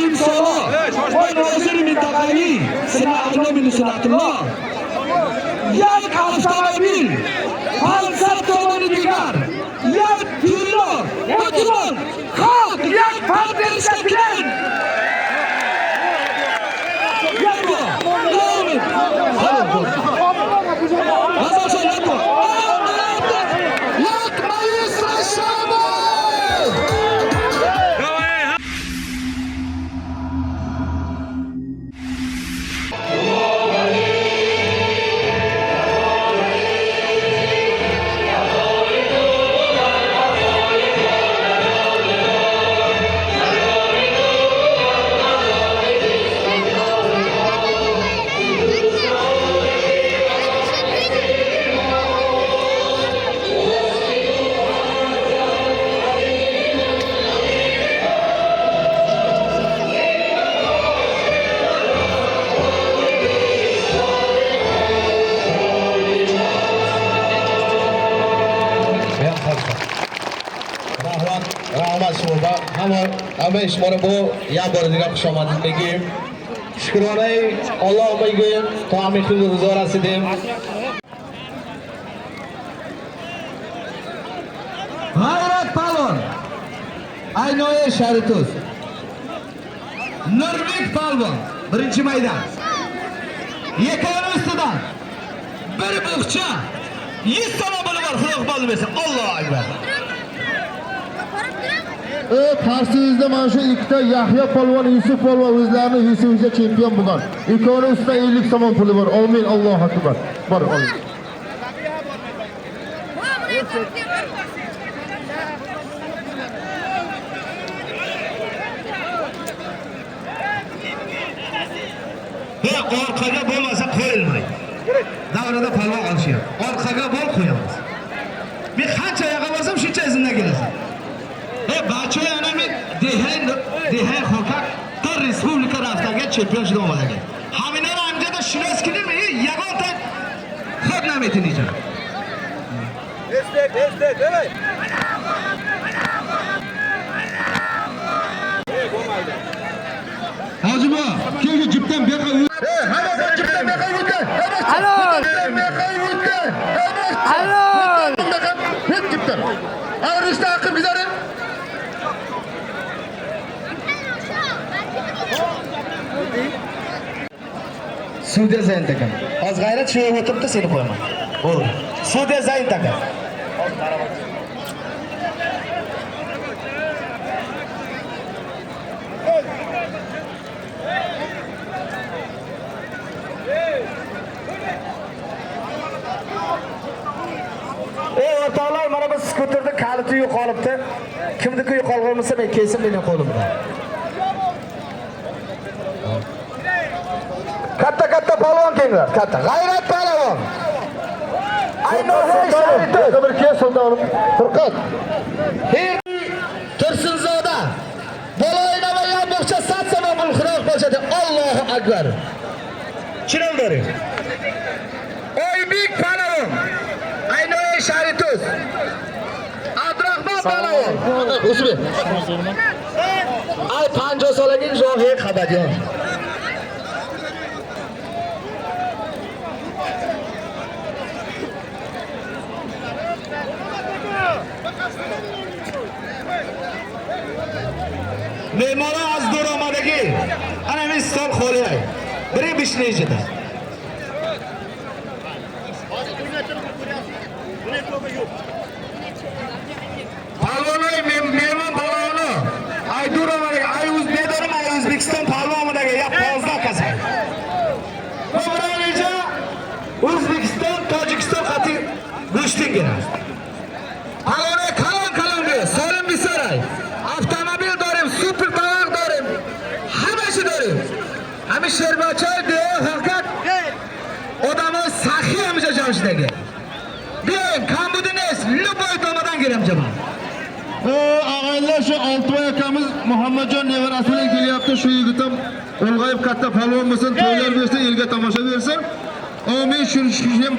Имсола бо нозири минтақавӣ Синаабдулло Нусратулло як автомобил, 500 сомони дигар, як тилло. Ҳокимон, халқ як поддержка кунед. Як бор. Амин. Ҳазор як бор. Як маис Рашадов! Раҳмат, раҳмат шумо ҳама, ҳамаи шуморо бо як бори дигар хушомадид мегӯем. Шукронаи Аллоҳ мегӯем, то ҳамин хел рӯзо расидем. Ғайрат палвон, Aynoyi Sharituz. Nurbek palvon, birinchi maydon. Yakani ustidan bir bo'xcha 100 so'm puli bor, Xudo iqbol bersin. Allohu akbar. Qarshingizda mana shu ikkita Yahyo polvon, Yusuf polvon o'zlarini VC chempion bo'lgan. Ikkovini ustida 50 somon puli bor. Amin, Allohu akbar. Bor, oling. Bu orqaga bo'lmasa qo'yilmaydi. Davrada palvon olishyapti. Orqaga bol qo'yamiz. Men qancha yoqqa borsam, shuncha izimdan kelasan. E bachoy ana men dehay dehay xokak то respublika raftaga chempion shida omadagan. Haminara amjada shunos kelmi? Yagona xod nametini. Destek, destek, evet. Hoji buva, kim shu jipdan bu yoqqa. Hamma jipdan bu yoqqa o'tdi. Halol! Jipdan bu yoqqa o'tdi. Halol! Hep jipdan. Arishta aqib gidari. Sudya zayn takam. Hozir G'ayrat shu yerga o'tiribdi, seni qo'yaman. Bo'ldi. Sudya zayn takam. Ey o'rtoqlar, mana bu skuterda kaliti yo'qolibdi. Kimniki yo'qolgan bo'lsa, men kelsin mening qo'limda. Katta katta polvon kelinglar, katta. G'ayrat polvon. Aynohi Sharitov. Bir kes sultonim. Furqat. Her Tursunzoda. Boloynava yamboqcha satsama bul Xudo ko'rsatdi. Allohu akbar. Chinaldoring. Oybek polvon. Aynoyi Sharitov. Abdurahmon polvon. O'sibek. Ay 50 solagin Zohir Qabadyon. Mehmonlar az dur omadagi. Ana men stol xoli. Biri bishni ichida. Palvonlar mehmon palvoni. Ay dur omadagi, ay o'zbek, ay O'zbekiston palvon omadagi, ya 15 kasal. Bu birodarcha O'zbekiston, Tojikiston qati go'shtingina. Palvonlar kalon kalon be, solim bisaray. Avtomobil дорим, super tovoq дорим. Hammasi дорим. Hami Sherbachoy deya haqiqat odamlar saxiy hamisha jamshidagi. Buying, kambudines, любой tomondan kelam jamoa. Og'aylar, shu Oltibay akamiz Muhammadjon nevarasi bilan kelyapti. Shu yigit ham ulg'ayib katta polvon bo'lsin, to'ylar bersin, elga tomosha bersin. Amin, shu ham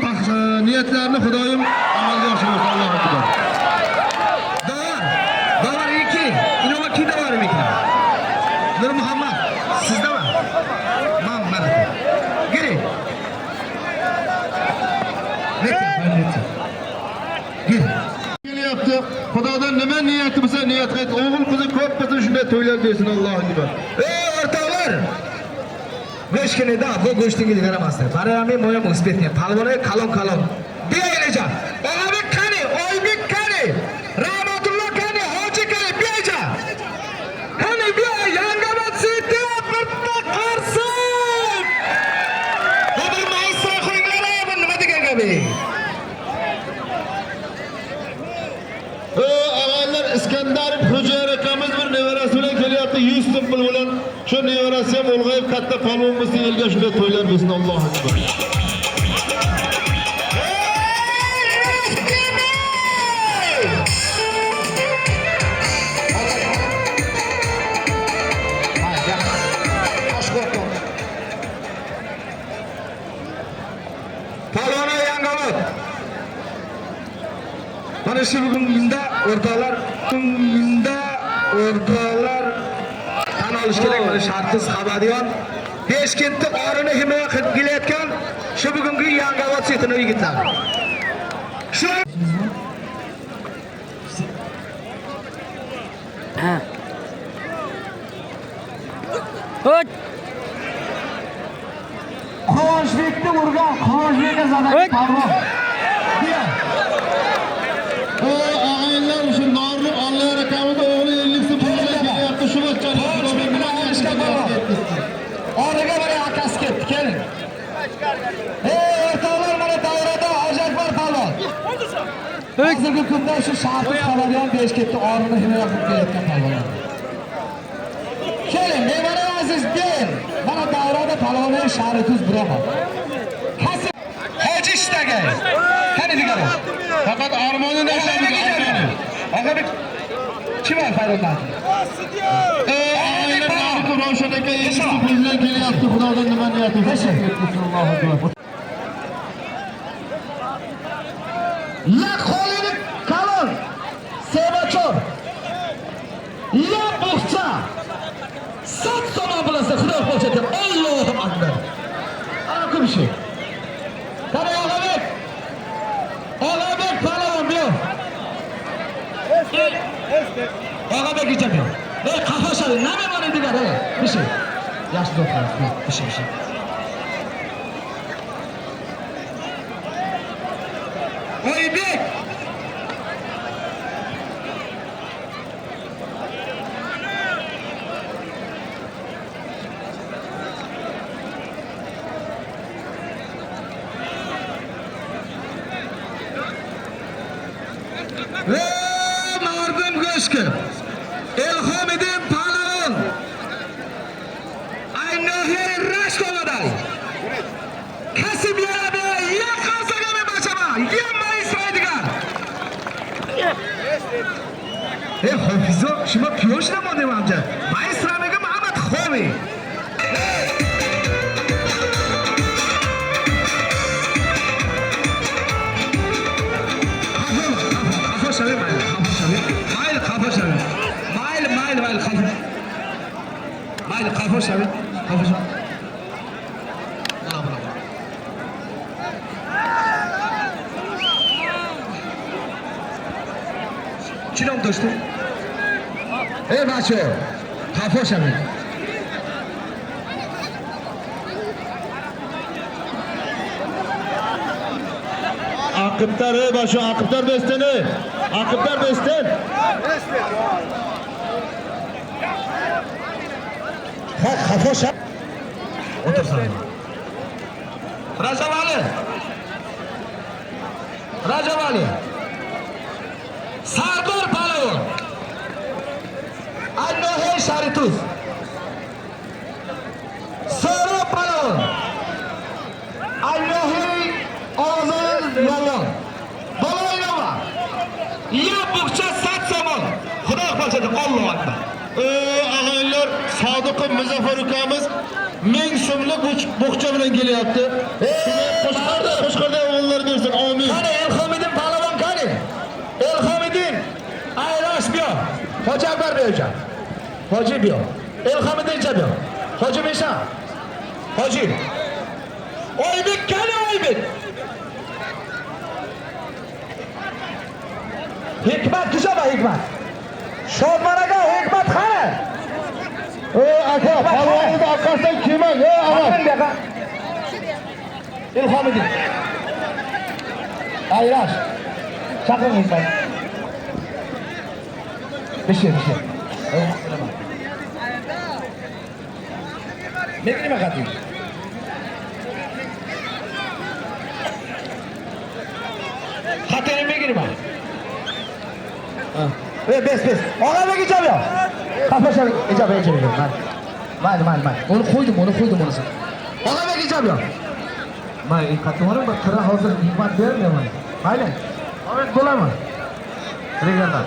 niyatlarini Xudoyim amalga oshirsin. Allohu akbar. Davar. Davar 2. Inoma ki davar ekan? Nur Muhammad. Sizdami? Man mana. Giring. Necha? Gir. Kelyapti. Xudodan nima niyati bo'lsa niyat qildi. O'g'il qizi ko'p bo'lsin, shunday to'ylar bersin Allohu akbar. Ey o'rtoqlar! Go'shtginida bu go'shtingizni beramasdi. Barami moyam o'zbekni. Palvoni kalon kalon. Beyleja. Og'abek qani? Oybek qani? Rahmatullo qani? Hoji qani? Beyja. Qani bu Yangiobod City bitta qarsak. Bu bir maysra qo'yinglar, bu nima degan gap? Ağaylar Iskandarov Xo'jayer akamiz bir nevarasi bilan kelyapti 100 so'm pul bilan. Shu nevarasi ham ulg'ayib katta polvon bo'lsin, elga shunday to'ylar bersin Allohu akbar. Palvona Yangiobod. Mana shu bugungi kunda o'rtoqlar, tan olish kerak, mana Shartiz Xabadiyon Beshkentni orini himoya qilib kelayotgan shu bugungi Yangiobod setini yigitlar. Shu Hut. Quvonchbekni urgan, Quvonchbekka zadagi palvon. Ağaylar shu Norli Olloyor akamiz o'g'li 50 so'm pul bilan kelyapti. Shu bachchani Quvonchbek bilan olishga palvon. Origa mana akasi ketdi, keling. Ey o'rtoqlar, mana davrada Hoji Akbar palvon. Hozirgi kunda shu Shartiz Xabadiyon Beshkentni orini himoya qilib kelayotgan palvonlar. Keling, mehmonlar aziz, ber. Mana davrada palvonlar Shahrituz Biromov. Kasi Hoji ishtagi. Qani digari? Faqat armoni narsamiz. Og'abek kim al? Ağaylar Norli Ravshan aka 50 so'm pul bilan kelyapti. Xudodan nima niyati bo'lsa yetkazsin Allohu akbar. La qo'lini kalon. Sevachor. Ya buxcha. Sat so'm bilasa Xudo ko'rsatdi. Allohu akbar. Ana kumshi. Qani Og'abek. Og'abek palvon bu. Og'abek ichami. Ey qafoshadi, nima bor degan, ey. Bishi. Yaxshi do'stlar, bishi bishi. Oybek. Ve mardim go'shki. Ilhomiddin Palvon. Aynohiy Rashkovaday. Kasib yarabi, ya qarsagami bachama, ya maisraydigan. Ey hofizo, shuma piyosh namodem amca. Maisramega Muhammad Xovi. Xafa shavim, mayli, xafa shavim. Mayli, xafa shavim. Mayli, mayli, mayli, xafa. Mayli, xafa shavim. Xafa shavim. Mana buni. Chi nom do'stim? Ey bacho, xafa shavim. Aqibtar ey basho, aqibtar bestin ey. Aqibtar bestin. Ha, xafa shav. O'tirsan. Rajabali. Rajabali. Sardor Palvon. Annohiy Sharituz. Soro Palvon. Annohiy Ozil Yolon. Boloynova. Ya buqcha sat somon. Xudo xohlasa Allohu akbar. Ağaylar Sodiqov Muzaffar ukamiz 1000 so'mlik bo'xcha bilan kelyapti. Qo'shqarda, Qo'shqarda o'g'illar bersin. Amin. Qani Ilhomiddin Palvon qani? Ilhomiddin Aylash bu. Hoji Akbar bu yoqqa. Hoji bu. Ilhomiddin bu. Hoji Meshan. Hoji. Oybek qani Oybek? Hikmat kuzaba Hikmat. Shodman aka Hikmat qani? Ey aka, polvonni orqasidan kelmang, ey aka. Ilhomiddin. Ayrash. Chaqiring Hikmat. Bir şey. Nima qat'iy? Xatini megirma. Bes. Og'abek ijob yo'q. Xafa ijob yo'q. Mayli. Uni qo'ydim, unisini. Og'abek ijob yo'q. Mayli, qattiq bir qira hozir hikmat bermayman. Mayli. Og'abek bo'ladimi? Regaldan.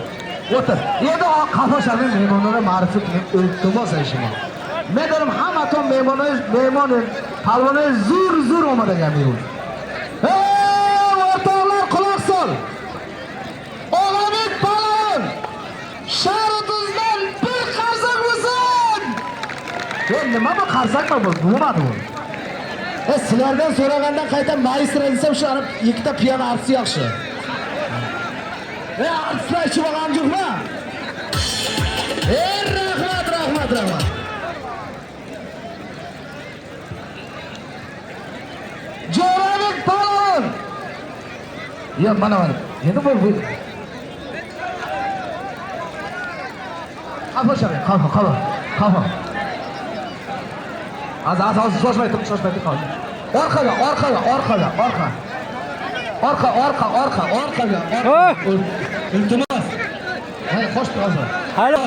O'tir. Endi xafa mehmonlarga ma'rifat iltimos ishim. Men dedim hammaton mehmon palvoni zo'r omadagan men. Ey o'rtoqlar quloq sol. Og'abek palvon Shahrutuzdan bir qarsak bo'lsin. Nima bu qarsakmi bu? Bo'lmadi bu. Sizlardan so'ragandan qayta maestro desam shu arab ikkita piano artist yaxshi. Artistlar ichib olgan yo'qmi? Rahmat. Jo'rabek palvon. Yo'q, mana. Endi bu. Xafa shabek, xafa. Az shoshmay tur, hozir. Orqaga. Orqa. Iltimos. Mayli, qo'sh tur hozir. Halo.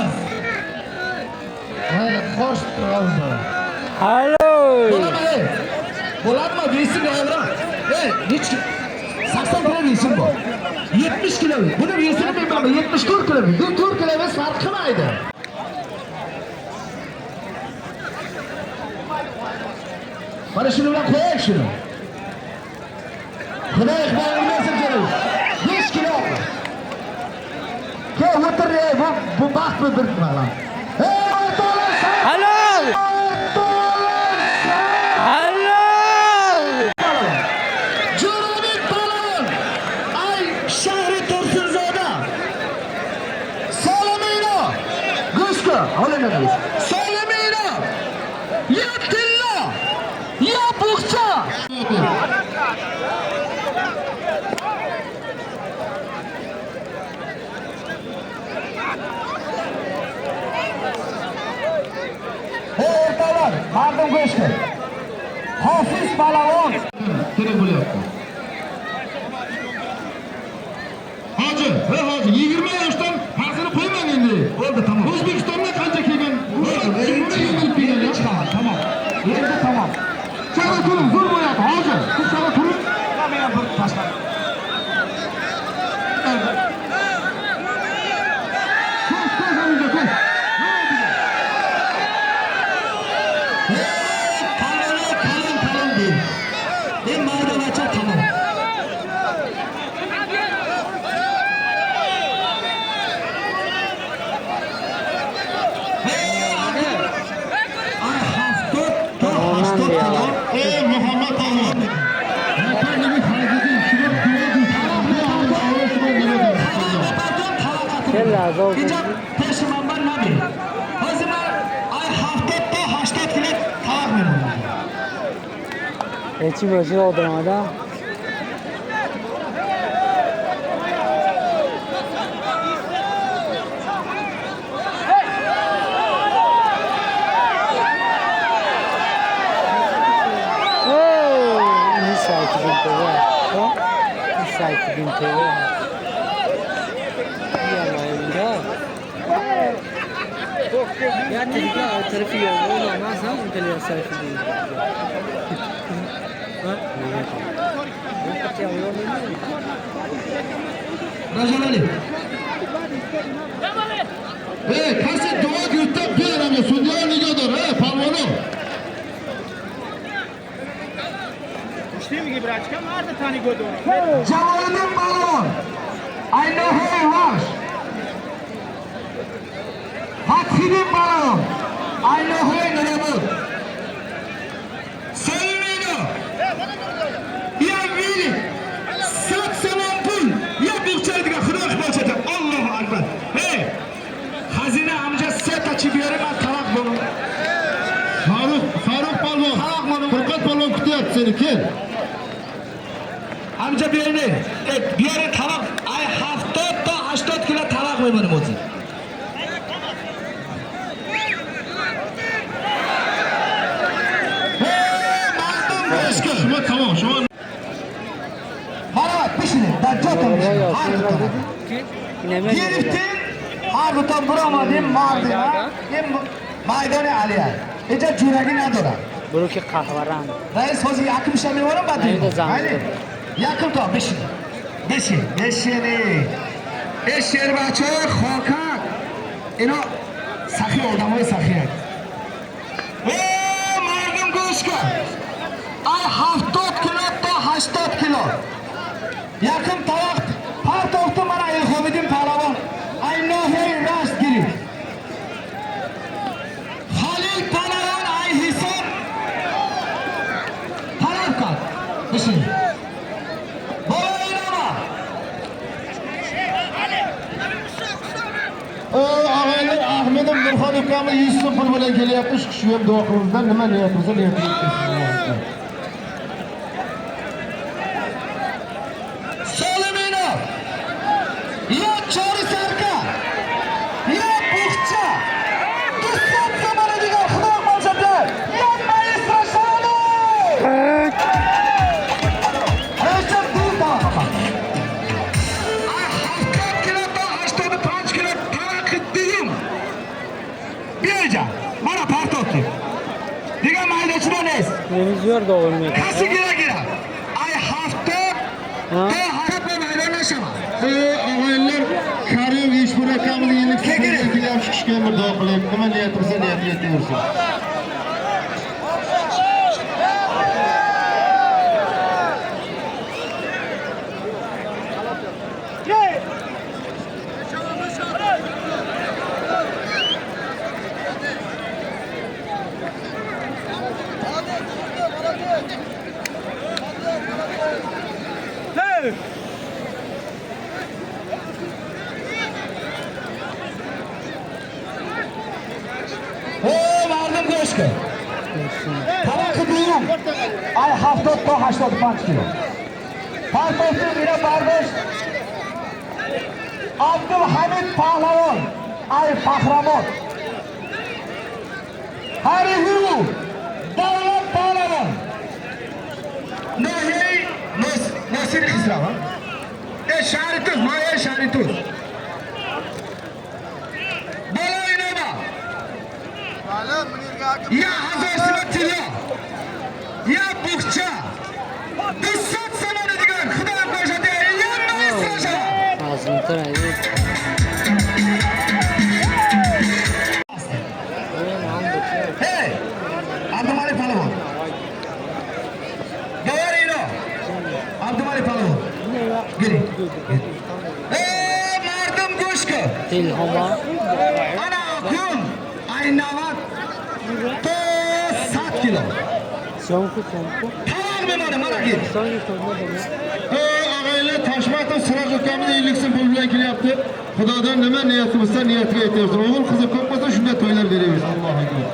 Mayli, qo'sh tur hozir. Halo. Bo'ladimi? Vesim yo'qroq. Necha 80 kilo vesim bor. 70 kilo. Buni vesini men bilaman, 74 kilo. Bu 4 kilo ves farq qilmaydi. Mana shuni bilan qo'yaylik shuni. Xudo iqbolini bersin kerak. 5 kilo. Kel o'tir, bu baxt bu bir nima. Ey o'rtoqlar, halol. Halol. Jo'rabek palvon, ay shahri Tursunzoda. Solomino. Go'shka, olinadi. Solomino. Ya tilla, ya buqcha. O'rtoqlar, mardim go'shka. Hofiz palvon kerak bo'lyapti. Hoji, 20 yoshdan pastini qo'ymang endi. Bo'ldi, tamom. O'zbekistonda qancha kelgan? Shuni yengilib kelgan. Chiqaman, tamom. Endi tamom. Chaqra turing, zo'r bo'lyapti, hoji. Siz chaqra turing. Men bir tashlab. Ko'z, hoji, ko'z. Kalın değil. En mayda tamam. Muhammed Palvon. Hicap peşimandan nabi. Hozir ay haftada 80 kilo tavoq beraman. Nechi bo'lsa odamada. Rajabali. Каси дуо гирифта биёрам, судья нигоҳ дор, палвоно. Jaloliddin palvon, Aynohay Vash. Fathiddin palvon, Aynohay Nurobod. Farruh polvon. Furqat polvon kutyapti seni, kel. Amca berdi. Bu yerda tovoq ay 70 ta 80 kilo tovoq qo'ymadim o'zi. Shuma tamom, shuma. Mana pishini, dajjal pishini. Har dutan. Giriftin, har dutan buramadim, mardina. Им maydoni Aliya. Eja juragi nadora. Buruki qahvarang. Rais hozir yakım shami varam badi. Yakım to bishini. Bishini, bishini. Ey sherbacha xokak. Ino saxiy odamlar saxiy. Ey mardum go'shka. Ay 70 kilo to 80 kilo. Yakın tovoq partofdi mana Ilhomiddin pahlavon. Ay nohiyai Rasht girib. Halil pahlavon ay Hisor talab qil. Bishini. Bola inama. Og'aylar Ahmedov Nurxon ukamiz 100 so'm pul bilan kelyapti. Shu kishiga ham duo qilingizlar. Nima niyat bo'lsa niyatiga yetsin. Soliminov. Yo Chori Sarka. Yo Buxcha. 200 so'mini degan Xudo xohlasa. Yo Maestro Shani. Rejab Duta. Ay 70 kilo to 85 kilo taraqqi deyim. Berja. Mana partotdi. Degan maydonchida nest. Nemiz yo'q dog'ilmaydi. Kasi gira-gira. Ay 70 to 80 maydonlashama. Og'aylar Karim Eshbur akamiz 50 so'm bilan kelyapti. Shu kishiga ham bir duo qilaylik. Nima niyat bo'lsa niyatiga yetaversin. Mardim go'shka. Taraqqi duyum. Ay 70 to 85 kilo. Partofni ina bardosh. Abdulhamid pahlavon. Ay Fahramon. Harihu Davlat pahlavon. Nohiyai Nosir Xisrav. Shahrituz, nohiyai Shahrituz. Bola inoma. Ya 1000 so'm tilla. Ya buxcha. 200 so'mini degan Xudo ko'rsatdi. Ya maestro shara. Hey! Abdumalik Palvon. Bovar ino. Abdumalik Palvon. Giri. Ey mardim go'shka. Tilhoma. Ana kun ay 90 to 100 kilo. So'nggi so'nggi. Tamam bemori mana git. So'nggi so'nggi. Og'aylar Toshmatov Siroj ukamiz 50 so'm pul bilan kelyapti. Xudodan nima niyati bo'lsa niyatiga yetaversin. O'g'il qizi ko'p bo'lsa shunda to'ylar beraversin. Allohu akbar.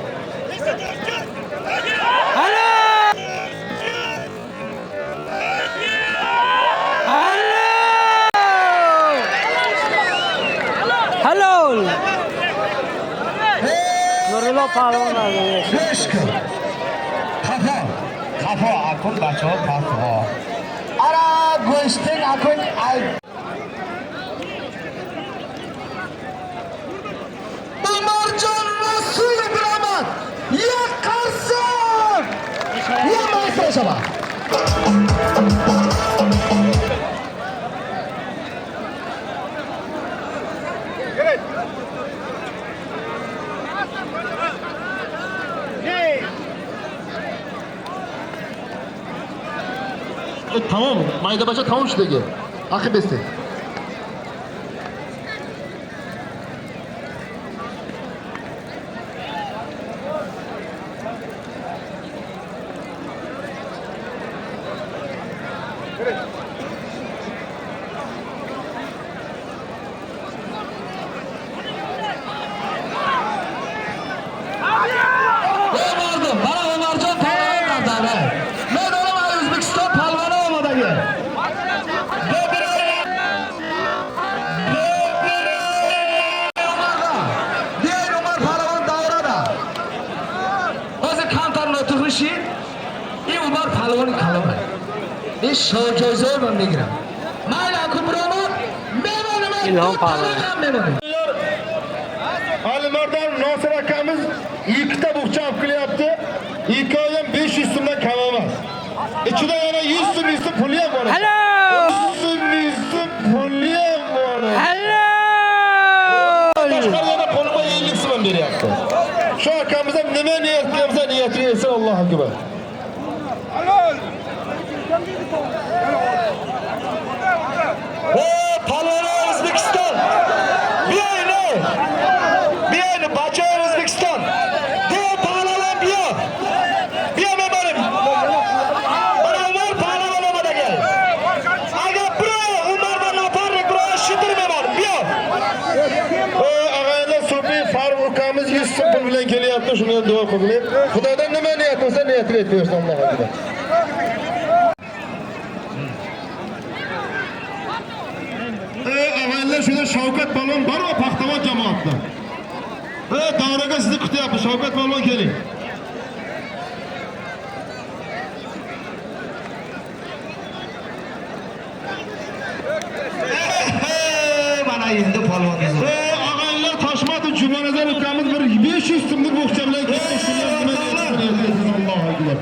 Halol. Nurullo palvon. Go'shka. Qafo. Qafo akun bacho qafo. Ara go'shting akun ay. Umarjon Rasulov bilaman. Ya qarsak. Ya maestro shaba. Tamam, mayda bacha tamom shudagi. Aqib esti. Mardim, mana Хуршид, ин Умар палвони калона. Ин шоҳҷоизаҳо ман мегирам. Майли, аку биромад, мемонем. Ilhom Pahlavon. Мемонем. Alimardon Nosir akamiz ikkita bo'xcha olib kelyapti. Ikkovi ham 500 so'mdan kam emas. Ichida yana 100 so'm, 100 so'm puli ham bor ekan. Halol! 100 so'm, 100 so'm puli ham bor ekan. Halol! Tashqari yana qo'lima 50 so'm ham beryapti. Shu akamiz ham nima niyat qilsa, niyatini yetsin, Allohu akbar. O palvoni O'zbekiston. Биёин, биёин, бачаҳои O'zbekiston. Биё, паҳлавон, биё. Биё, мебарем. Mana Umar паҳлавон омадаги. Агар биро, Умар ба напарник биро, шитр мебарем. Биё. O ag'aylar, Sufi Farruh ukamiz 100 so'm pul bilan kelyapti, shunga ham duo qilib. Xudodan nima niyat bo'lsa, niyatini aytib bersin, Allohu akbar. Ag'aylar, shunda Shavkat polvon bormi, Paxtavon jamoatida? Davraga sizni kutyapti. Shavkat polvon, keling. Mana endi polvon. Ag'aylar, Toshmatov Jumanazar ukamiz bir 500 so'mlik bo'xcha bilan keldi. Shuni ham nima niyat qilsa, Allohu akbar.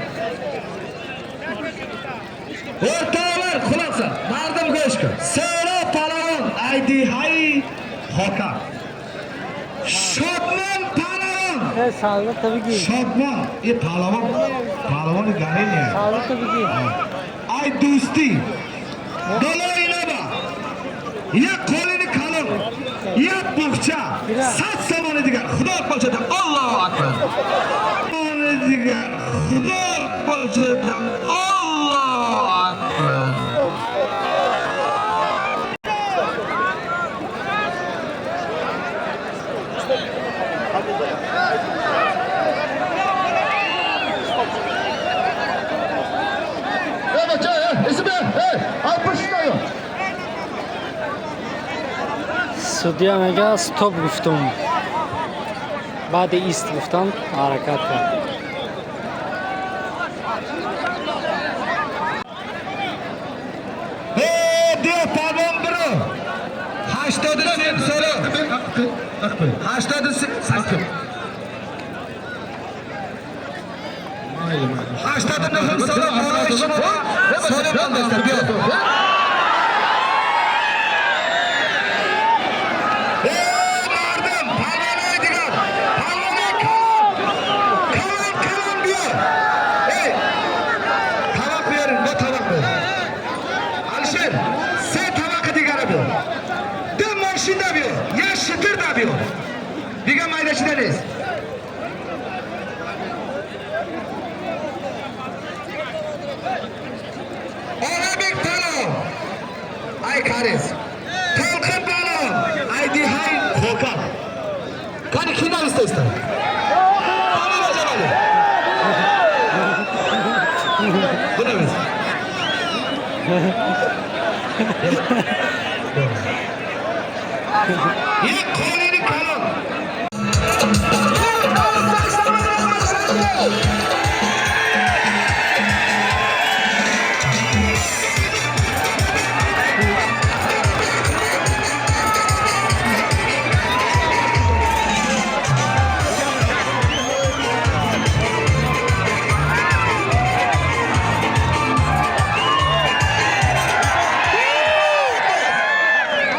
O'rtoqlar, xulosa, mardim go'shka. Sero palvon Aydihay Xokan. Shodmon palvon. Evet, sağlık tabii ki. Shodmon, e palvon, palvon garene. Sağlık tabii ki. Ay do'sti. Doloyinova. Як qo'lini kalon, як bo'xcha, 100 somoni degan, Xudo qo'lchada, Allohu akbar. Somoni degan, Xudo qo'lchada, Allohu akbar. Ey bacha, ey, ismi, ey, 60 yo'q. Судья мега стоп гуфтум. Баъди ист гуфтан ҳаракат кард. Ey, dev palvon biri. 83 so'li. 88. 89 so'li. So'li bo'ldi. Ey mardim, palvon degan. Palvon kalon. Kalon, kalon biyo. Ey. Tovoq bering, bu tovoq bering. Alisher, sen tovoqi degani bu. Deb mashinda bu, ya shitirda bu. Degan maydachida nez. Olabek palon. Ay Karis. To'lqin palon. Ay Dihay Xokan. Qani kimdan istaysan? Qani Rajabali? Buni biz. Ya qo'lini kalon. Ya O'zbekiston!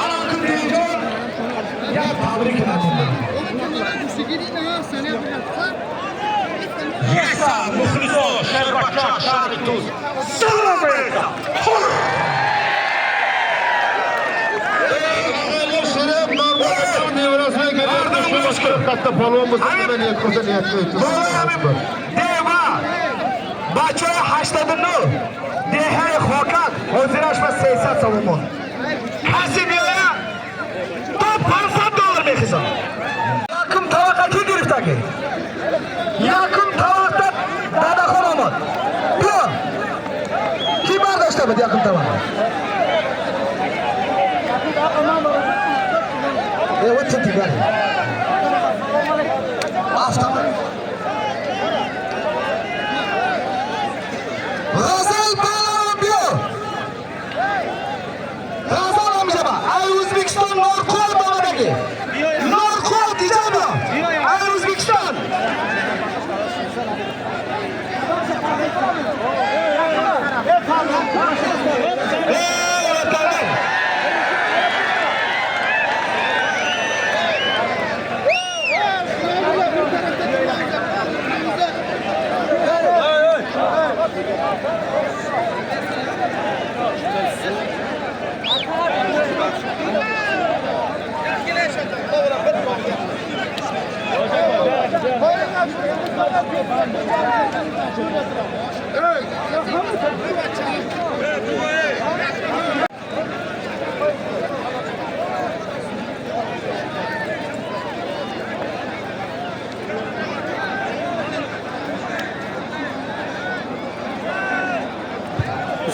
Aloqim deydi. Ya tabrik etaman. Yesa, muxliso, Sherbacha, shahri Tuz. Salom alaykum. Ag'aylar, Sharaf Mardon nevarasi bilan kelyapti. Shuni katta polvon bo'lsa, nima niyat qilsa, niyatini aytsin. Allohu akbar. Deva. Бачаҳои 89 деҳаи Хокак ҳозираш ба 300 сомон. Касе биёя, то 500 доллар мехизам. Якум тавақа ки гирифтаги? Якум тавақта Дадахон омад. Биё. Ки бардошта буд якум тавақа? Э, вот ту дигари. Автомат.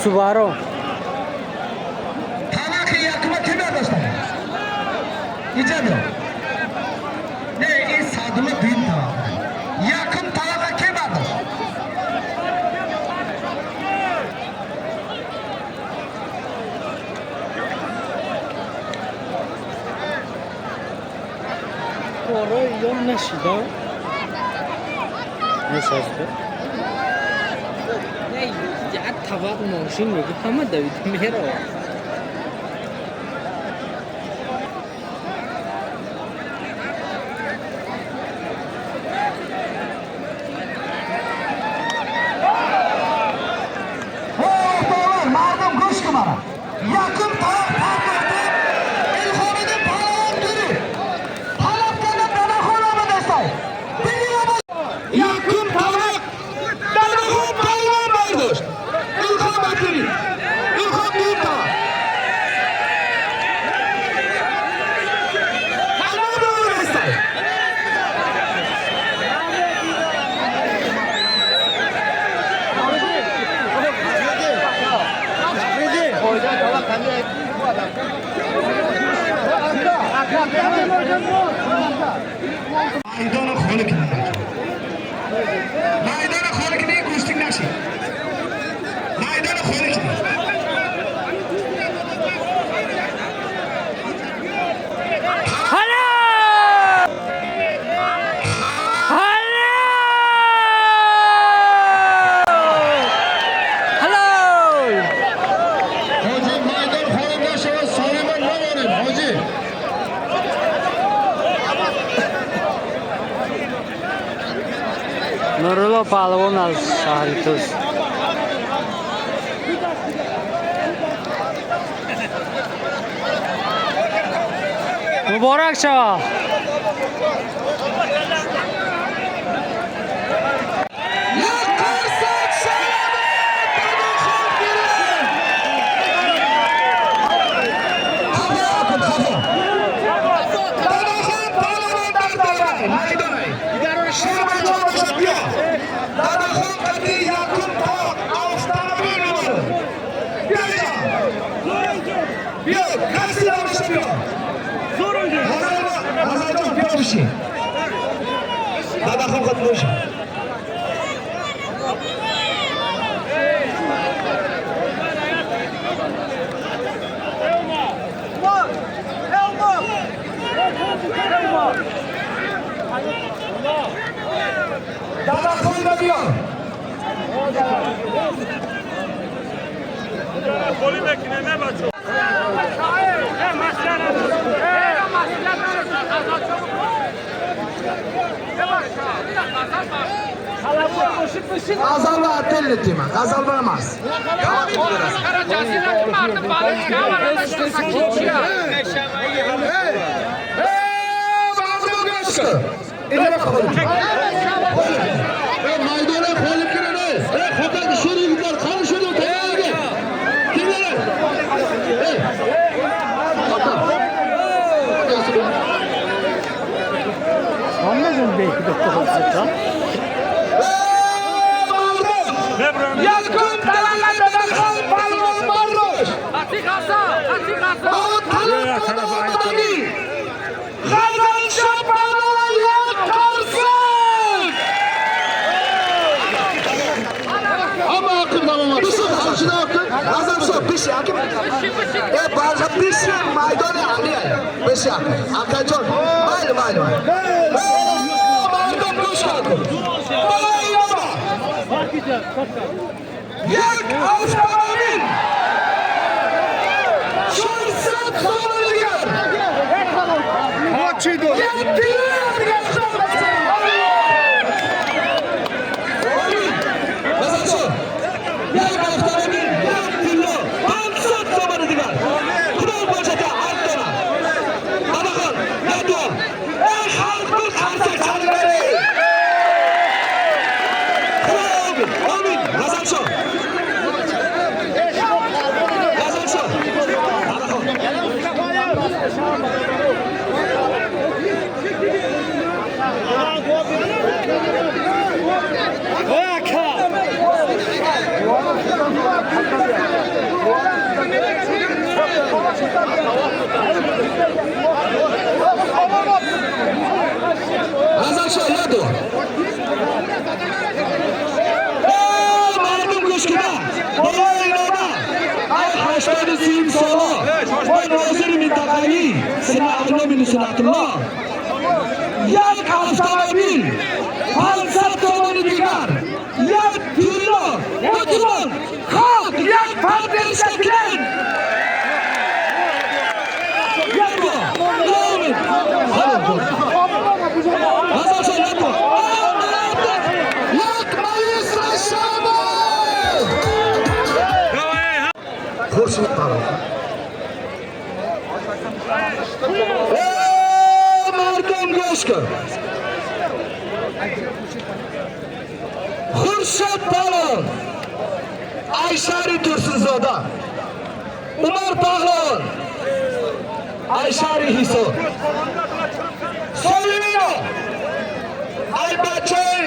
Субаро. Талақи якума ким бардошта? Иҷа биё. Не, ин Садулло дуюм талақ. Якум талақа ким бардошт? Корои ё нашида? Нешаста? Як табақ мошин меги ҳама давида меравад. Мардум гӯш кун мара. Якум талақ пардохти Илҳомиддин палавон дури. Талаб карда Дадахон омадастай. Якум талақ Дадахон палвон бардошт. Илҳом Акбари. Илҳом дуюм талақ. Ҳама омадастай. Maydoni xoli qilin. Maydoni xoli qilin, go'shtlik nashi. Maydoni xoli qilin. Hala! Hala! Hala! Hoji maydon xoli nashava soliman namonim hoji. Нурулло палвон аз шаҳри Тус. Муборак шавад. Як qarsak shalama Дадахон bersin. Xafa qil, xafa. Дадахон палвон дар darvozа, maydonay. Sherbajon bo'lsa biyo. Дадахон qati yakun taloq avtomobil numari. Biyo ija. Biyo, qaysi bo'lsa biyo. G'azaljon biyo bishi. Дадахон qati bo'shi. Дадахон да биё. G'azalni отдельно deyman, g'azalni emas. Maydona xoli kirin. Ey, xotin shu yigitlar qani shuni tayyorga. Kimlar? Ey. Yakun talaqa Дадахон palvon bardosht. G'azalsho palvon yak qarsak. Hamma aql tamom. Bishi aql. G'azalsho bishi aka. E barcha bishi maydoni ali. Bishi aka. Akajon, mayli mayli. Mardum go'sh qil. Yak avtomobil. 400 so'mlik. Yak G'azalsho. Yak avtomobil, yak tillo, 500 so'mlik. Xudo ko'rsata Artona. Дадахон, Ядor. Ey xalq bir qarsak chalinglar. Xudo. G'azalsho. G'azalsho. G'azalsho yadu. Ey mardum go'shkina, bola ay 83 sola va nozir mintaqaviy Sinatulloh bin Sinatulloh yak avtomobil 500 tomoni digar yak tilla o'tirib xalq yak partnership bilan Xurshid Palon. Ey mardum go'shkir. Xurshid Palon. Ayshari Tursunzoda. Umar Pahlon. Ayshari Hisor. Solimino. Ay bachay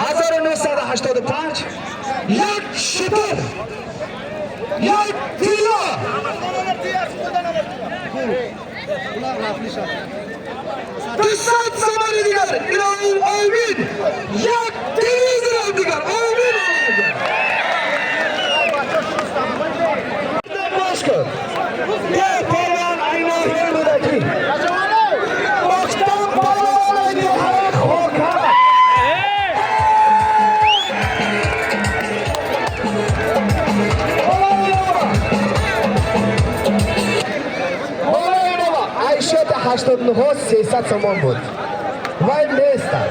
1985 yak shitir. Yak tilla. 200 somoni digar ilohim amin. Yak televizor digar amin. Boshqa. Ya polvon Aynohir Rudaki. Oqdan polvon Aynohir Xo'ka. Ayshot 89 300 somon بود. Vay nesta.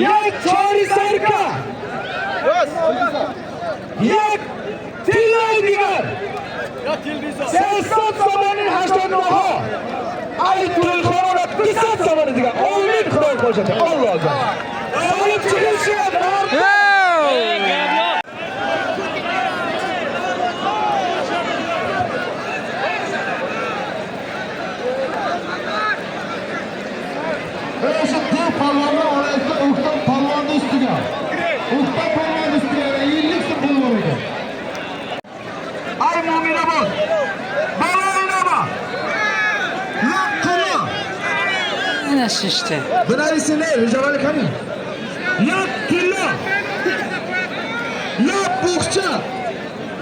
Yak chori sarka. Yak tilla digar. 300 somonin 89 Ay to'yxona 200 somoni digar. Amin Xudo qo'shadi. Alloh akbar. Solib chiqishi O'sha dev polvonni orasida O'ktam polvonni ustiga. O'ktam polvonni ustiga 50 so'm pul bor ekan. Ay Mo'minobod. Baloinobod. Laqqa. Ana shishdi. Bilarisini rejavali qani? Yak tilla. Yak bo'xcha.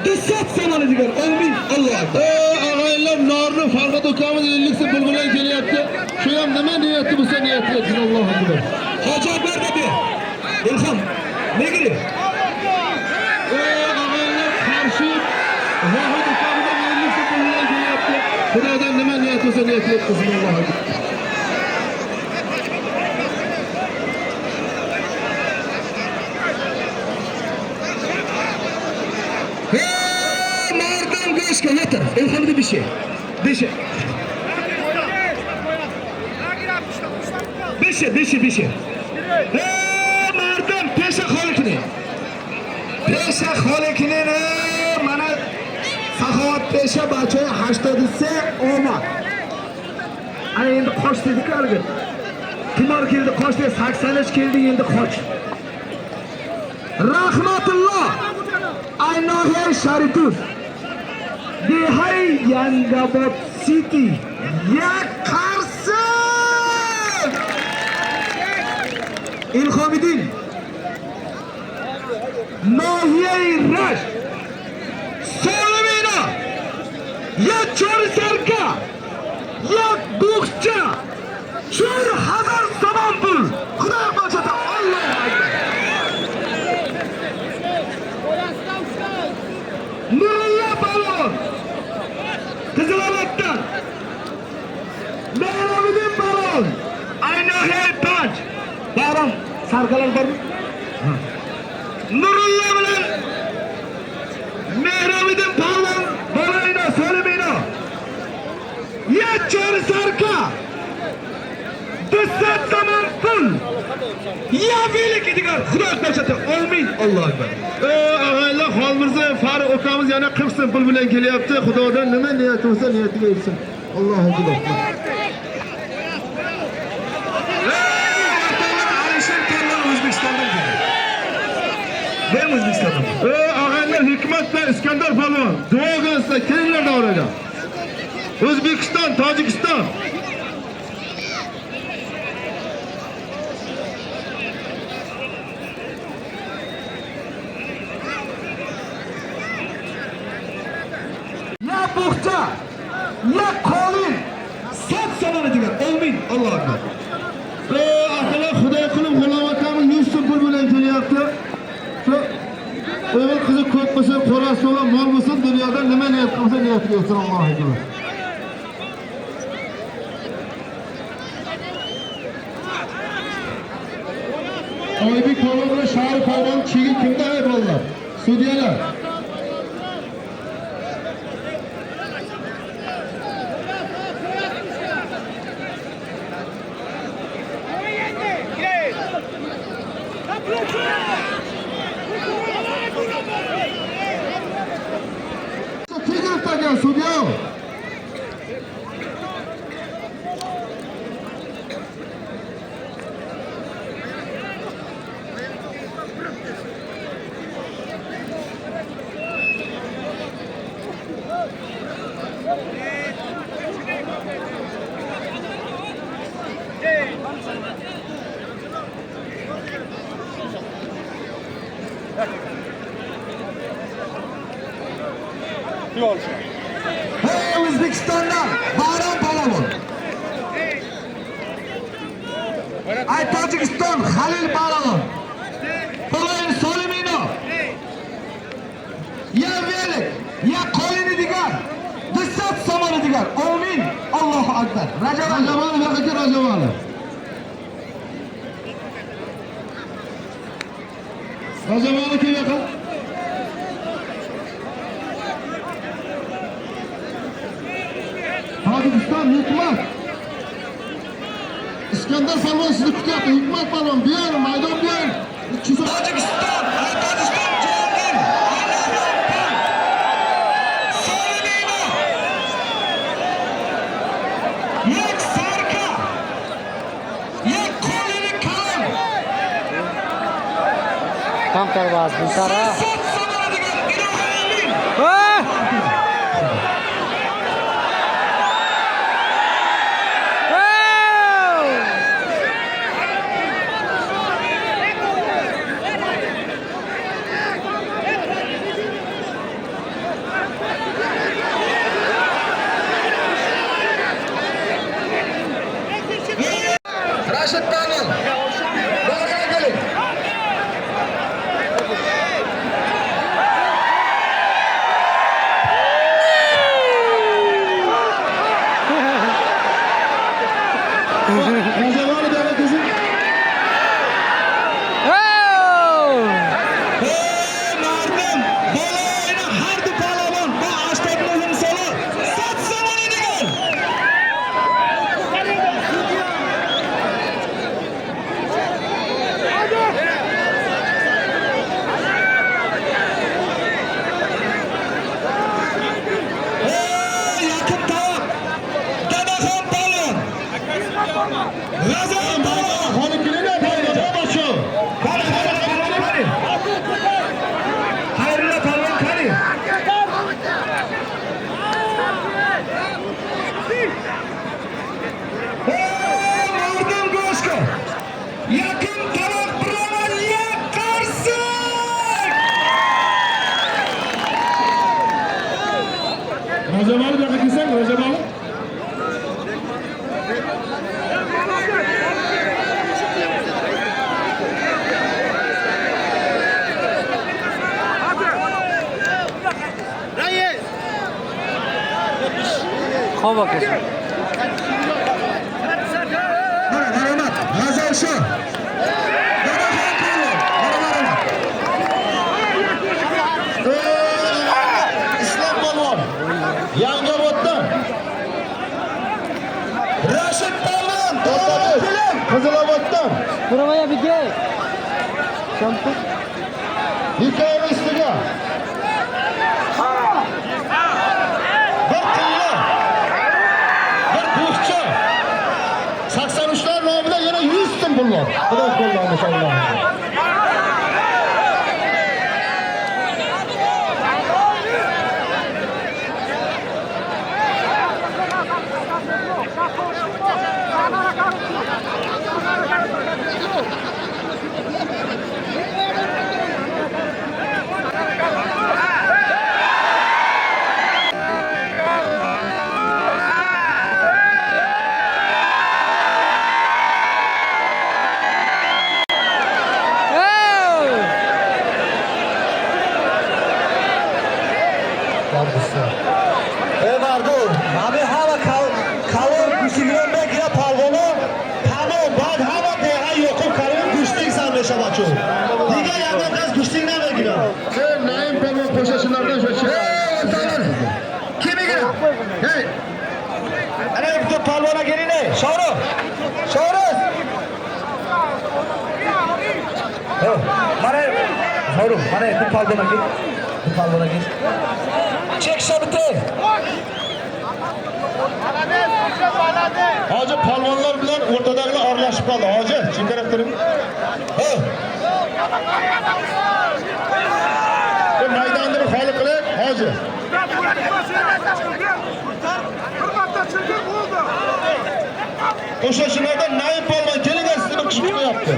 200 somoni degan. Amin. Alloh akbar. Ey ag'aylar, norni Farhod ukamiz 50 so'm pul bilan kelyapti. Shu ham nima niyati bo'lsa niyati etsin, Allohu akbar. Hoji Akbar deb. Ilhom, negri. Ey ag'aylar, qarshi Vohid ukamiz 50 so'm pul bilan kelyapti. Xudodan nima niyat bo'lsa niyati etsin, Allohu akbar. Hey, mardon go'shga yetir. Ilhomni bishi. Bishi. Bishi, bishi, bishi. Hey, mardon pesha xolikni. Pesha xolikni mana saxovat pesha bacha 83 omad. Ana endi qoch dedik haligi. Tumor keldi, qoch dedi, 83 keldi, endi qoch. Rahmatulloh Aynohir Sharituz. Dehay Yangabod City. Yak qarshi. Ilhomiddin. Nohiyai Rasht. Solimina. Yak chori sarka. Yak bo'xcha. 4000 somon pul. Xudo qo'shadi. Allohu akbar. Nurullo Palvon Qiziloboddan. Mehrobiddin Palvon Aynohir Panj. Bahrom sarkalar bormi? Nurullo bilan Mehrobiddin Palvon Bolayno Solimino. Yak chori sarka. 200 somon pul. Ya velik digar. Xudo ko'rsatdi. Amin. Allohu akbar. Ey Xolmirzayev Farruh ukamiz yana 40 so'm pul bilan kelyapti. Xudodan nima niyati bo'lsa niyatiga yetsin. Allohu akbar. Alisher Polvon O'zbekistondan keldi. Men O'zbekistondan. Ey og'aylar, Hikmat bilan Iskandar polvon, duo qilsa kelinglar davraga. O'zbekiston, Tojikiston. Ya bo'xcha, ya qolin. 100 somoni degan. Amin. Allohu akbar. Ey akalar, Xudo qilib G'ulom akamiz 100 so'm pul bilan kelyapti. Shu o'g'il qizi ko'p bo'lsin, qo'rasi bo'lsin, mol bo'lsin, dunyoda nima niyat qilsa niyatiga yetsin. Allohu akbar. Oybek polvon bilan Shari polvon chegi kimda ey bolalar? Sudyalar. Tegirib tagan sudya. Hey O'zbekistondan Bahrom Polvon. Ay Tojikiston Halil Polvon. Polvon Solimino. Ya velik, ya qolini degan. 200 somoni degan. Amin. Allohu akbar. Rajabali. Rajabali aka, Rajabali. Rajabali kim yaqin? Tojikiston Hikmat. Iskandar polvon sizni kutyapti. Hikmat polvon, bu yer, maydon bu yer. Tojikiston, ay Tojikiston Jahongir. Solimino. Yak sarka. Yak qo'lini kalon. Kamtar vazmin-tara. 100 somoni degan. Ilohi amin. Rashid Polvon. Bog'ga keling. Rajabali bu yoqqa kelsin. Ey mardim, baloyini har du polvon bu 89 sola 100 somoni degan. Ey Yaqub Tavoq, Dadaxon polvon. G'azal polvon. Xolib kelinglar, polvon shu. Qani, qani, qani, qani. Xayrullo polvon qani. Ey mardim go'shka. Yaqin tovoq bironar qarsak. Rajabali bu yoqqa kelsang, Rajabali. Xo'p aka. Mana marhamat, G'azal shu. Dadaxon polvon, mana marhamat. Islom polvon. Yangioboddan. Rashid polvon, polvon keling. Qiziloboddan. Buramaya bir gel. Shampoo. Hikoya ustiga. Rahmat. Xudo qo'llanmasin Allohim. Ey mardum, ҳами ҳама калон гӯштигирон мегирад палвоно, тамом, баъд ҳама деҳа Ёқуб Каримов гӯштиг сар мешавад чун. Дигар ягон кас гӯштиг намегирад. Naim polvon qo'shashilardan shu Kim мегирад? Ana bitta palvona keling, Shohrux. Shohrux. Mana Shohrux, mana bu palvona kel. Bu palvona kel. Cheksa bitta. Hoji polvonlar bilan o'rtadagilar oralashib qoldi. Hoji, chekkarab turing. Bu maydonni bir xoli qiling, hoji. Qo'shashilardan Naim polvon keling, sizni bir kishi kutyapti.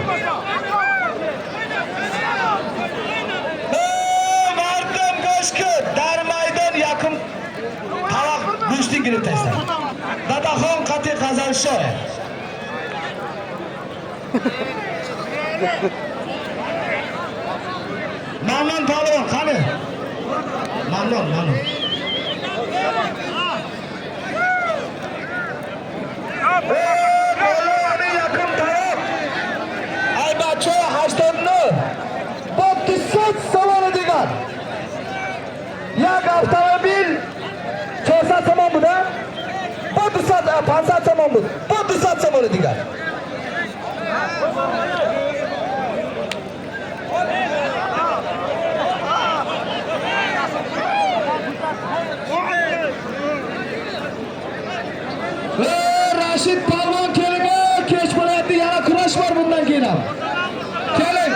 Mardum go'shki, dar maydon yaqin taloq go'shtin girib tashlar. Dadaxon qati Qazalsho. Mamnun polvon qani? Mamnun, mamnun. Polvonni yaqin taloq. Ay bacho 89. Bo'pti, so'z saloni degan. Як avtomobil 400 somon bud, a? Bu 200, 500 somon bud. Bu 200 somon degan. Rashid polvon keling, kech bo'lyapti, yana kurash bor bundan keyin ham. Keling.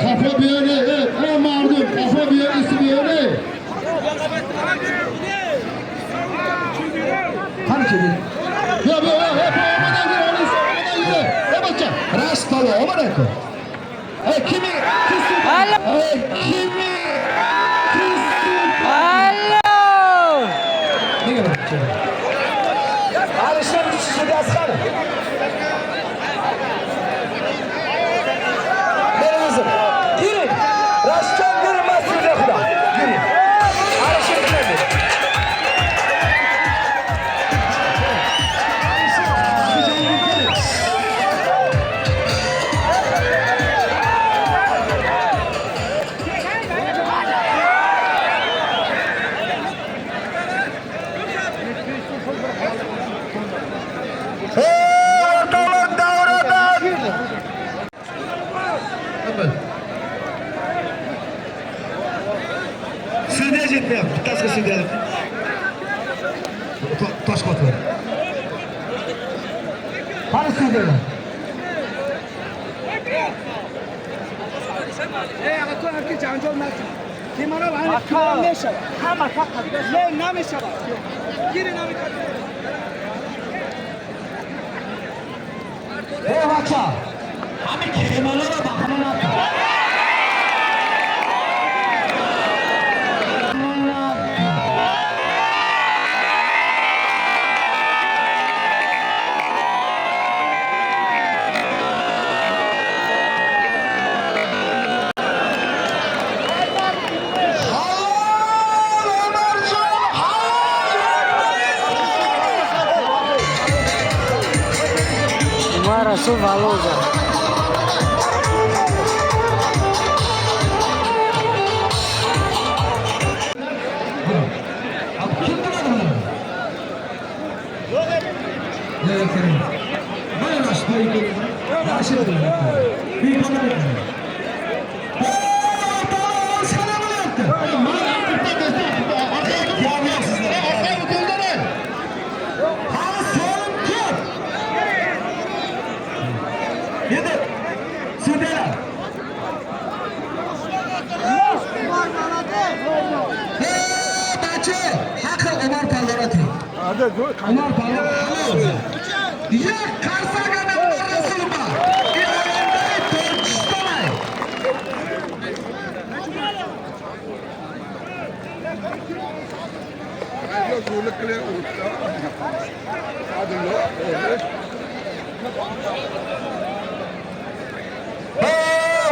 Kafa bir yere, ey mardum, kafa bir yere, bir yere. Qani keling. Ya bu, ya, olmadan yürü, olmadan yürü. Ya bacha. Rashid polvon, omad-ku. Ey kimi? Ey kimi? Allo! Nega bu? Alisher sudyasi qani? Men o'zim. Giring. Rashidjon yurmas sudya xudo. Giring. Alisher bilan. O'rtoqlar davradan. Sudya yetmayapti. Bittasiga sudya. Tosh qotib. Qani sudyalar? Ey bacha, hami kemalara bahana Halol Umarjon, halol! Umar Rasul Valoza. Kim turadi bular? Yo'q, kerak. Mana shu Umar polvon halol. Як qarsak Rasulova. Oyanday Tojikiston.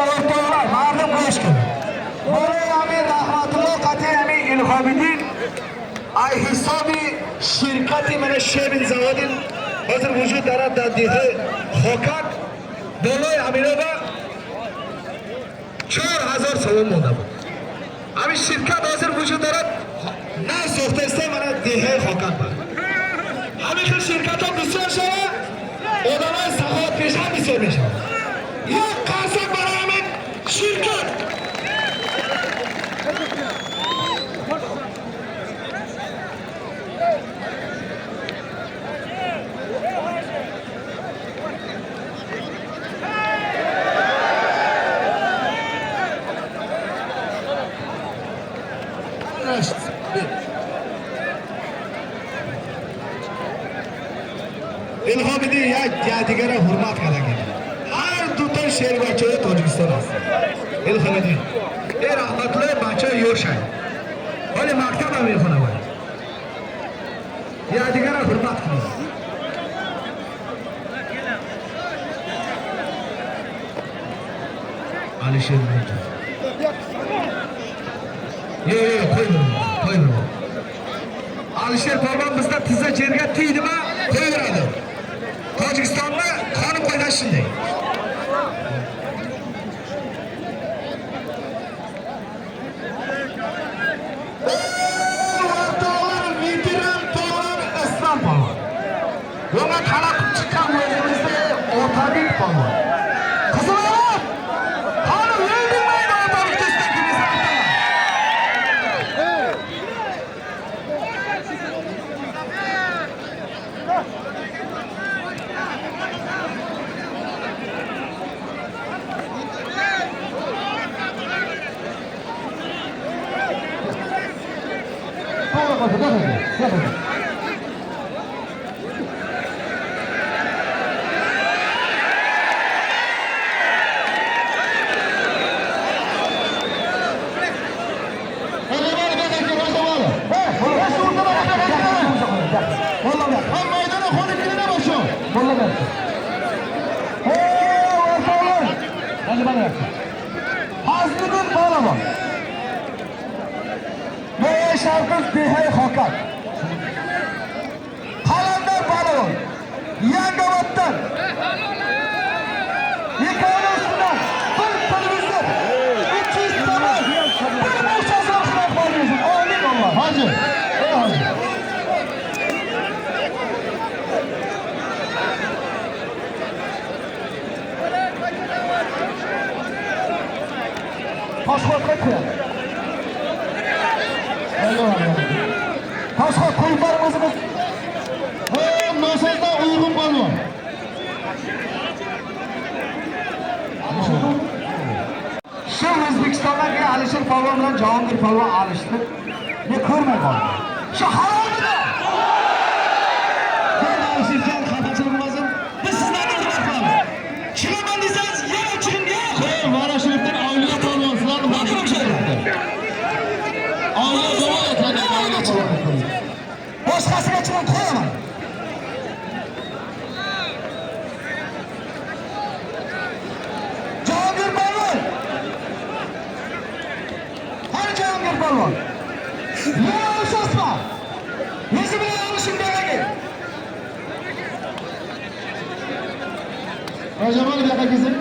O'rtoqlar, ma'lum qo'yish kerak. Bola Amir Rahmatulloh qati Amir Ilhomiddin ay hisobi shirkati mana Shebin zavodin hozir vujud darad dar deha Xokak bolay Amirova 4000 so'm monda bu. Ami shirkat hozir vujud darad na so'xtasda mana deha Xokak bor. Hami xil shirkatlar bisyor shava, odamlar saxovatpesh ham bisyor meshava. Yo'q qarsak mana shirkat. Ilhomiddin як якдигарро ҳурмат карда. Ҳар дута шербачаҳои Тоҷикистон аст. Илҳомиддин. Э Раҳматуллоҳ бачаи ёшай. Ҳоли мактаб ҳам мехонад. Якдигарро ҳурмат кунед. Alisher Mirzo. Yo'q, yo'q, qo'ymayman, qo'ymayman. Alisher polvon bizda tizza jerga tegdimi, qo'yaveradi. Tojikistonni qonun qoidasi shunday. O'rtoqlar, veteran polvon Islom polvon. Bunga talab chiqqan o'zimizda Otabek polvon. Qizilobod! Qani o'ldingmaydi Otabek do'stligimizni aytaman. Fazliddin polvon. Sharqiz dehay Xokak. Qalandar polvon. Yangioboddan. Ikkovi ustidan bir televizor, 300 tomon, bir mushazor xizmat qilamiz. Amin Alloh. Hoji, ey hoji. Toshxon qaytdi. Toshxon qo'yib boring o'zimiz. Nosozdan Uyg'un polvon. Shu O'zbekistondan kelgan Alisher polvon bilan Jahongir polvon alishdi. Men ko'rmay qoldim. Shu halolmidi? Men Alisherjon xafachilik bo'lmasin. Biz sizlarni hurmat qilamiz. Chiqaman desangiz yana chiqing, yana Hey, Voroshilovdan Avliyo polvon, sizlarni Avliyo polvon. Boshqasiga chiqib qo'yaman. Jahongir polvon. Qani Jahongir polvon? Yana olishasizmi? Nesi bilan olishing beragi? Rajabali bu yoqqa kelsin.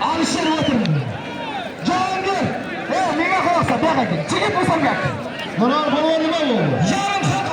Alisher o'tirdi. Jahongir, ey menga xulosat, bu yoqqa kel. Chigit bo'lsam gap. Munor polvon nima bo'ldi? Yarim xalq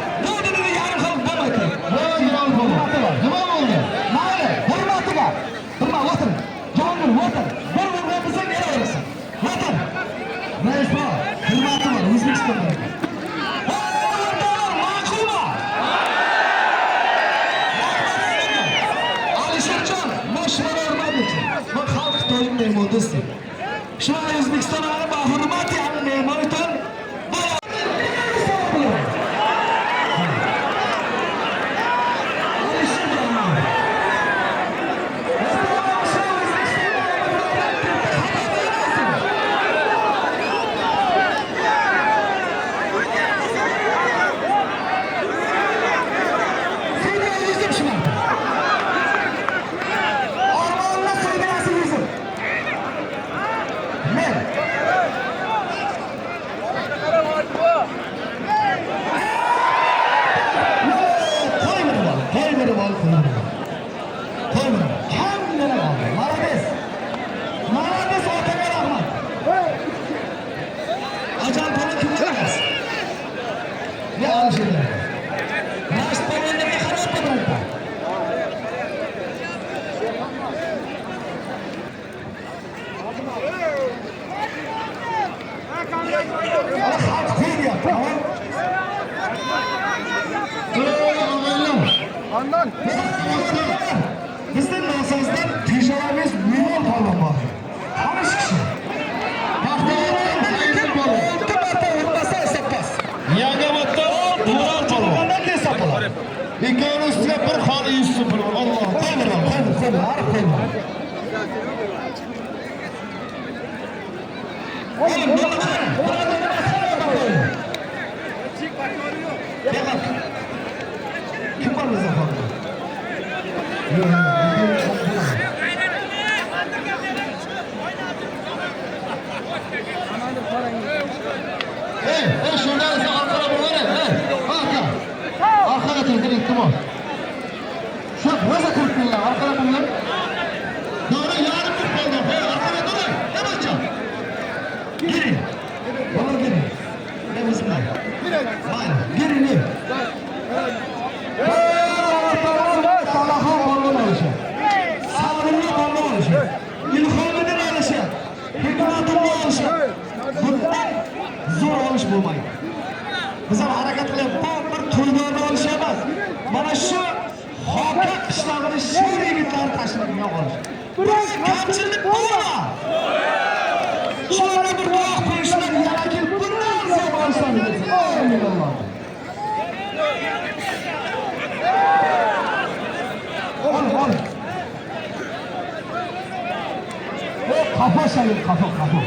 Shu O'zbekiston ba hurmati ham mehmonton. Bizning nosozdan peshavamiz million polvon bor. Qamish kishi. Olti marta urmasa hisobpas. Yangiobodda Turan polvon. Hisob bo'ladi. Ikkovini ustiga bir xona 100 so'm pul bor. Alloh. Qo'yma, qo'yma, qo'yma, qo'yma. Oğlum bunu qarang, Kim bor bizda xonda? Yo'q, yo'q. Ey, ey shundan esa orqada bo'ladi. Ey, arqa. Orqaga tursin, iltimos. Shu rosa tursinlar, orqada bo'linglar. To'g'ri, yarim tur qoldi. Ey, orqada turing. Nima? Girin. Bana girin. Ne bizimle? Mayli, girin. Salahan polvon olishi. Sabrimli polvon olishi. Ilhomiddin olishi. Hikmatullo olishi. Bundan zo'r olish bo'lmaydi. Biz ham harakat qilyapmiz. Bu bir to'ylarni olish emas. Mana shu Xoka qishlog'ini sher yigitlari tashlaydigan olish. Biz kamchilik bo'lma. Shularga bir duo qo'yishlar yana kelib bundan ziyod olishlar bersin. Amin Alloh. Ol, ol. O kafa sayın, kafa, kafa.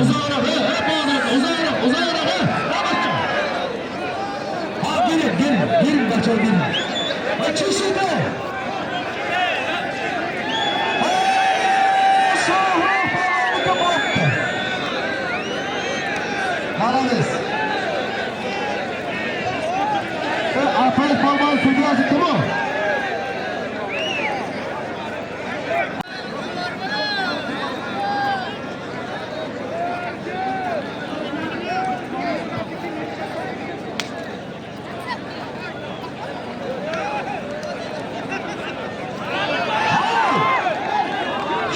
Uzoqroq, ey, ey, uzoqroq, uzoqroq, ey. Ha, gelin, gelin, gelin bakalım, gelin. Açışıdı. Молодец. Apay polvon sudyasi kim u?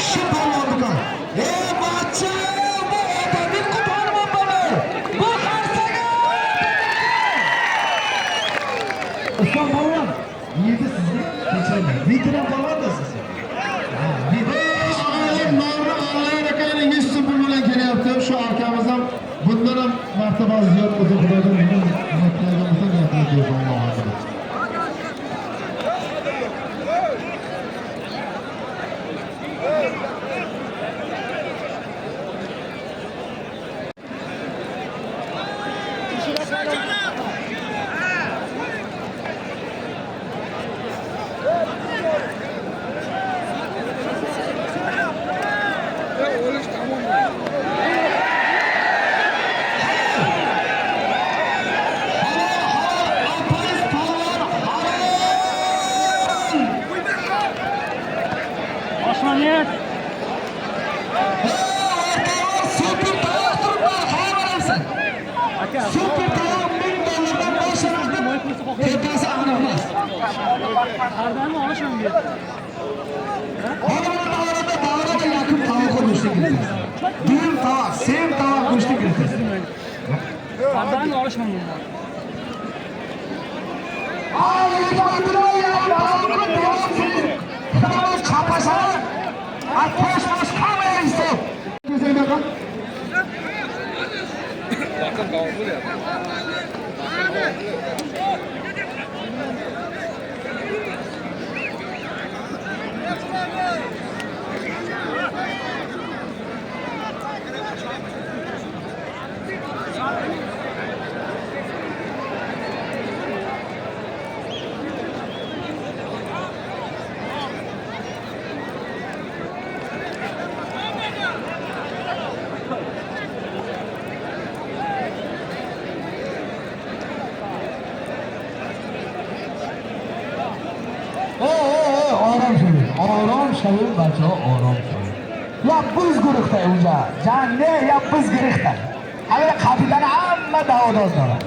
Shu polvonniki. Ey bachcha, bu otabek polvon bana. Bu qarsaga. Islom polvon, niyati sizga kechirmang. Veteran polvon da siz. Ha, Ey, og'aylar, nomini Alloh akani 100 so'm pul bilan kelyapti. bo'lsa, Xudodan nima tilagan bo'lsa, niyatini bersin Alloh haqida. Super tovoq 1000 dollardan boshlanadi. Tepasi aniq emas. Odamlar orada davrada yakın tovoq go'shti kiritasiz. Duyum tovoq, sem tovoq go'shti kiritasiz. آرام شوید، آرام شوید بچه ها، آرام شوید. یا بز گرخته اونجا جنگ نه، یا بز گرخته. همه قبیلن همه دعوا دارن.